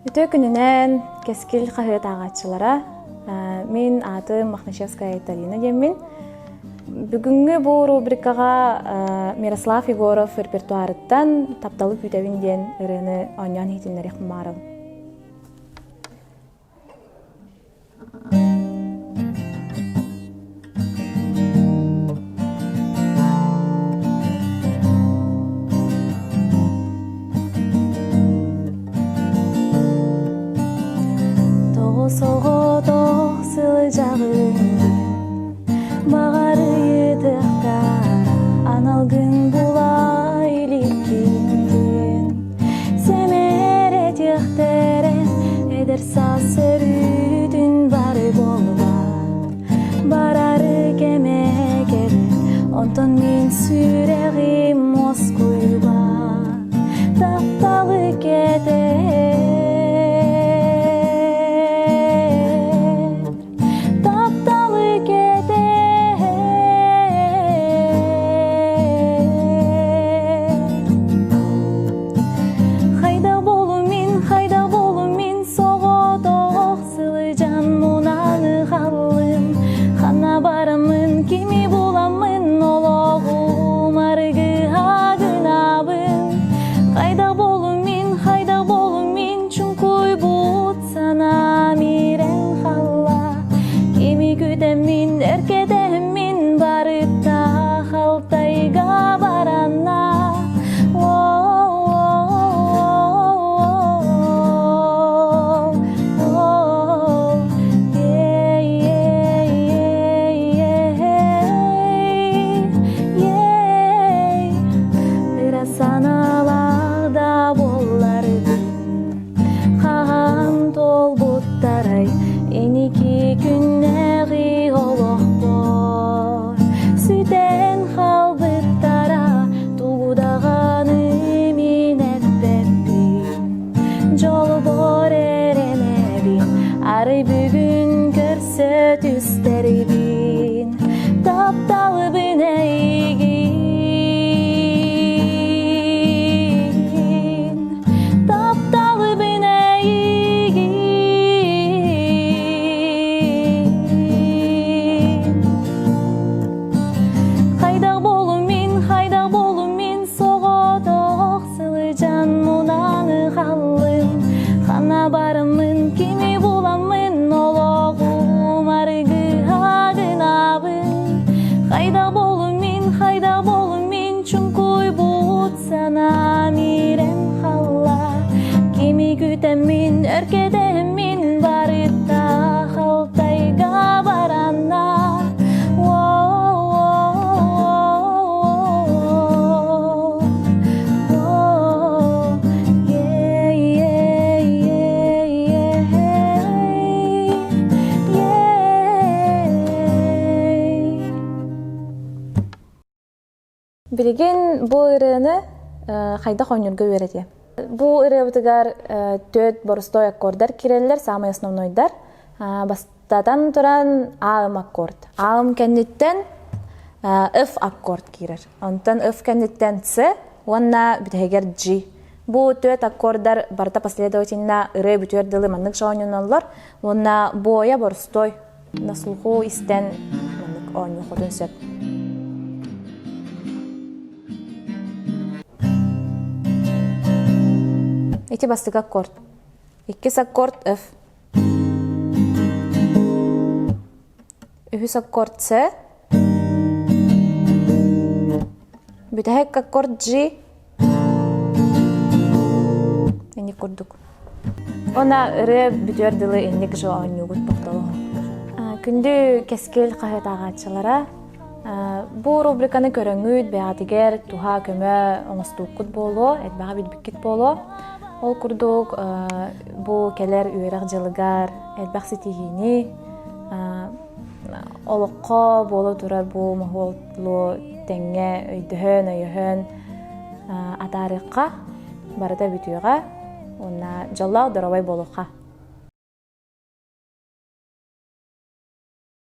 Үтүө күнүнэн Кэскил хаһыат ааҕааччылара. Мин аатым Мохначевская Айталина диэммин. Бүгүҥҥү бу рубрикаҕа Мирослав Егоров репертуарыттан «Тапталы күүтэбин» диэн ырыаны оонньоон иһитиннэриэх баарым. Тоҕо соҕотох сылдьаҕын Баҕар ыйытыахтаах аналгын була иликкин диэн Сэмээр этиэхтэрэ эдэр саас өрүүтүн бары буолбат Барары кэмэ кэлэр онтон мин сүрэҕим мускуйбат Тапталы кэтэр Тапталы кэтэр Хайда болу мин, хайда болу мин соҕотох сылдьан мунаны халлым Ханна бараммын, кими буламмын олоҕум арыгыһа гынабын Хайда болу мин, хайда болу мин чуҥкуйбут санаам иирэн халла Кими күтэммин, эркэтэммин барыта халтайга баранна Ыра санаалаах да буолларбын Хаһан туолбуттарай иники күннээҕи олохпор Сүтэн хаалбыттара тугу даҕаны мин эппэппин Дьолбор эрэнэбин арай бүгүн көрсө түстэрбин Тапталбын эйигин Тапталыбын эйигин Хайдах болум мин, хайдах болум мин соҕотох сылдьан мунаны халлым Ханна барыммын, кими буламмын олоҕум арыгыһа гынабын Хайдах болум мин, хайдах болум мин чуҥкуйбут санаам иирэн халла Кими күтэммин, өр кэтэммин барыта халтайга баранна Билигин бу ырыаны хайдах оонньуурга үөрэтиэм. Бу ырыабытыгар түөрт боростой аккордар киирэллэр, самый основнойдар. Бастатан туран А-ым аккорд. А-ым кэнниттэн F аккорд киирэр. Онтон F кэнниттэн С уонна бүтэһигэр G. Бу түөрт аккордар барыта последовательно ырыа бүтүөр дылы маннык оонньоноллор. Уонна буойа боростой на слуху истэн маннык оонньуоххутун сөп. Ити бастакы аккорд. Иккис аккорд F. Үһүс аккорд С. Бүтэһик аккорд G. Инник курдук. Она ырыа бүтүөр дылы инник же оонньуугут тохтолоһо. Күндү кэскил хаһыат ааҕааччылара, бу рубриканы көрөҥҥүт бэйэҕитигэр туһа көмө оҥостууккут буолуо, элбэҕи билбиккит буолуо. Ол курдук бу кэлэр үөрэх дьылыгар элбэх ситиһиини, олоххо буола турар бу моһуолу тэҥҥэ өйдөһөн, өйөһөн атаарыахха, барыта бүтүөҕэ уонна дьоллоох доруобай буолуохха.